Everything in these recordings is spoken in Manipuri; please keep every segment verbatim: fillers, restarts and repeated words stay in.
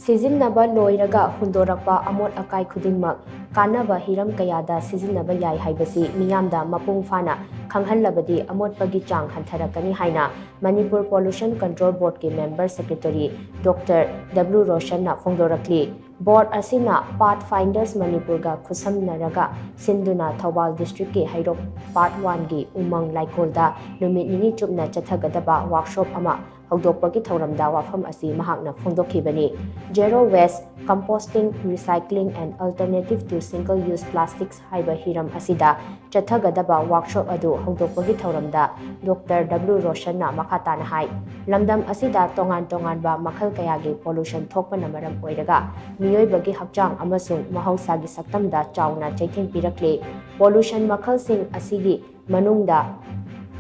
ꯁꯤꯖꯤꯟꯅꯕ ꯂꯣꯏꯔꯒ ꯍꯨꯟꯗꯣꯔꯛꯄ ꯑꯃꯣꯠ ꯑꯀꯥꯏ ꯈꯨꯗꯤꯡꯃꯛ ꯀꯥꯟꯅꯕ ꯍꯤꯔꯝ ꯀꯌꯥꯗ ꯁꯤꯖꯤꯟꯅꯕ ꯌꯥꯏ ꯍꯥꯏꯕꯁꯤ ꯃꯤꯌꯥꯝꯗ ꯃꯄꯨꯡ ꯐꯥꯅ ꯈꯪꯍꯜꯂꯕꯗꯤ ꯑꯃꯣꯠꯄꯒꯤ ꯆꯥꯡ ꯍꯟꯊꯔꯛꯀꯅꯤ ꯍꯥꯏꯅ ꯃꯅꯤꯄꯨꯔ ꯄꯣꯂꯨꯁꯟ ꯀꯟꯇ꯭ꯔꯣꯜ ꯕꯣꯔꯗꯀꯤ ꯃꯦꯝꯕꯔ ꯁꯦꯀ꯭ꯔꯦꯇꯔꯤ ꯗꯣꯛꯇꯔ ꯗꯕ꯭ꯂꯤꯎ ꯔꯣꯁꯟꯅ ꯐꯣꯡꯗꯣꯔꯛꯂꯤ꯫ ꯕꯣꯔꯗ ꯑꯁꯤꯅ ꯄꯥꯊ ꯐꯥꯏꯟꯗꯔꯁ ꯃꯅꯤꯄꯨꯔꯒ ꯈꯨꯠꯁꯝꯅꯔꯒ ꯁꯤꯟꯗꯨꯅ ꯊꯧꯕꯥꯜ ꯗꯤꯁꯇ꯭ꯔꯤꯛꯀꯤ ꯍꯩꯔꯣꯛ ꯄꯥꯔꯠ ꯋꯥꯟꯒꯤ ꯎꯃꯪ ꯂꯥꯏꯀꯣꯜꯗ ꯅꯨꯃꯤꯠ ꯅꯤꯅꯤ ꯆꯨꯞꯅ ꯆꯠꯊꯒꯗꯕ ꯋꯥꯔꯛꯁꯣꯞ ꯑꯃ ꯍꯧꯗꯣꯛꯄꯒꯤ ꯊꯧꯔꯝꯗ ꯋꯥꯐꯝ ꯑꯁꯤ ꯃꯍꯥꯛꯅ ꯐꯣꯡꯗꯣꯛꯈꯤꯕꯅꯤ꯫ Zero Waste, Composting, Recycling and Alternative to Single Use Plastics ꯍꯥꯏꯕ ꯍꯤꯔꯝ ꯑꯁꯤꯗ ꯆꯠꯊꯒꯗꯕ ꯋꯥꯔꯛꯁꯣꯞ ꯑꯗꯨ ꯍꯧꯗꯣꯛꯄꯒꯤ ꯊꯧꯔꯝꯗ ꯗꯣꯛꯇꯔ ꯗꯕ꯭ꯂꯤꯎ ꯔꯣꯁꯟꯅ ꯃꯈꯥ ꯇꯥꯅ ꯍꯥꯏ, ꯂꯝꯗꯝ ꯑꯁꯤꯗ ꯇꯣꯉꯥꯟ ꯇꯣꯉꯥꯟꯕ ꯃꯈꯜ ꯀꯌꯥꯒꯤ ꯄꯣꯂꯨꯁꯟ ꯊꯣꯛꯄꯅ ꯃꯔꯝ ꯑꯣꯏꯔꯒ ꯃꯤꯑꯣꯏꯕꯒꯤ ꯍꯛꯆꯥꯡ ꯑꯃꯁꯨꯡ ꯃꯍꯧꯁꯥꯒꯤ ꯁꯛꯇꯝꯗ ꯆꯥꯎꯅ ꯆꯩꯊꯦꯡ ꯄꯤꯔꯛꯂꯤ꯫ ꯄꯣꯂꯨꯁꯟ ꯃꯈꯜꯁꯤꯡ ꯑꯁꯤꯒꯤ ꯃꯅꯨꯡꯗ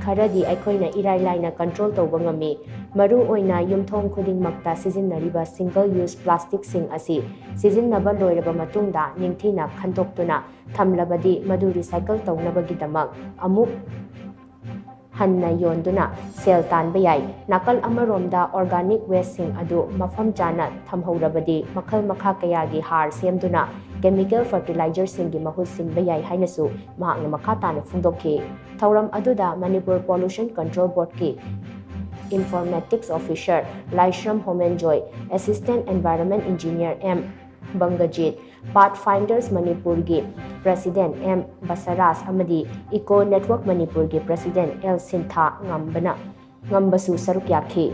ꯈꯔꯗꯤ ꯑꯩꯈꯣꯏꯅ ꯏꯔꯥꯏ ꯂꯥꯏꯅ ꯀꯟꯇ꯭ꯔꯣꯜ ꯇꯧꯕ ꯉꯝꯃꯤ꯫ ꯃꯔꯨ ꯑꯣꯏꯅ ꯌꯨꯝꯊꯣꯡ ꯈꯨꯗꯤꯡꯃꯛꯇ ꯁꯤꯖꯤꯟꯅꯔꯤꯕ ꯁꯤꯡꯒꯜ ꯌꯨꯁ ꯄ꯭ꯂꯥꯁꯇꯤꯛꯁꯤꯡ ꯑꯁꯤ ꯁꯤꯖꯤꯟꯅꯕ ꯂꯣꯏꯔꯕ ꯃꯇꯨꯡꯗ ꯅꯤꯡꯊꯤꯅ ꯈꯟꯗꯣꯛꯇꯨꯅ ꯊꯝꯂꯕꯗꯤ ꯃꯗꯨ ꯔꯤꯁꯥꯏꯀꯜ ꯇꯧꯅꯕꯒꯤꯗꯃꯛ ꯑꯃꯨꯛ ꯍꯟꯅ ꯌꯣꯟꯗꯨꯅ ꯁꯦꯜ ꯇꯥꯟꯕ ꯌꯥꯏ꯫ ꯅꯥꯀꯜ ꯑꯃꯔꯣꯝꯗ ꯑꯣꯔꯒꯥꯅꯤꯛ ꯋꯦꯁꯁꯤꯡ ꯑꯗꯨ ꯃꯐꯝ ꯆꯥꯅ ꯊꯝꯍꯧꯔꯕꯗꯤ ꯃꯈꯜ ꯃꯈꯥ ꯀꯌꯥꯒꯤ ꯍꯥꯔ ꯁꯦꯝꯗꯨꯅ ꯀꯦꯃꯤꯀꯦꯜ ꯐꯔꯇꯤꯂꯥꯏꯖꯔꯁꯤꯡꯒꯤ ꯃꯍꯨꯠ ꯁꯤꯟꯕ ꯌꯥꯏ ꯍꯥꯏꯅꯁꯨ ꯃꯍꯥꯛꯅ ꯃꯈꯥ ꯇꯥꯅ ꯐꯣꯡꯗꯣꯛꯈꯤ꯫ ꯊꯧꯔꯝ ꯑꯗꯨꯗ ꯃꯅꯤꯄꯨꯔ ꯄꯣꯂꯨꯁꯟ ꯀꯟꯇ꯭ꯔꯣꯜ ꯕꯣꯔꯗꯀꯤ ꯏꯟꯐꯣꯔꯃꯦꯇꯤꯛꯁ ꯑꯣꯐꯤꯁꯔ ꯂꯥꯏꯁ꯭ꯔꯝ ꯍꯣꯃꯦꯟꯖꯣꯏ, ꯑꯦꯁꯤꯁꯇꯦꯟꯠ ꯏꯟꯚꯥꯏꯔꯟꯃꯦꯟꯠ ꯏꯟꯖꯤꯅꯤꯌꯔ ꯑꯦꯝ ꯕꯪꯒꯖꯤꯠ, ꯄꯥꯊ ꯐꯥꯏꯟꯗꯔꯁ ꯃꯅꯤꯄꯨꯔꯒꯤ ꯄ꯭ꯔꯁꯤꯗꯦꯟꯠ ꯑꯦꯝ ꯕꯁꯔꯥꯖ ꯑꯃꯗꯤ ꯏꯀꯣ ꯅꯦꯠꯋꯔꯛ ꯃꯅꯤꯄꯨꯔꯒꯤ ꯄ꯭ꯔꯁꯤꯗꯦꯟꯠ ꯑꯦꯜ ꯁꯤꯟꯊꯥ ꯉꯝꯕꯅ, ꯉꯝꯕꯁꯨ ꯁꯔꯨꯛ ꯌꯥꯈꯤ꯫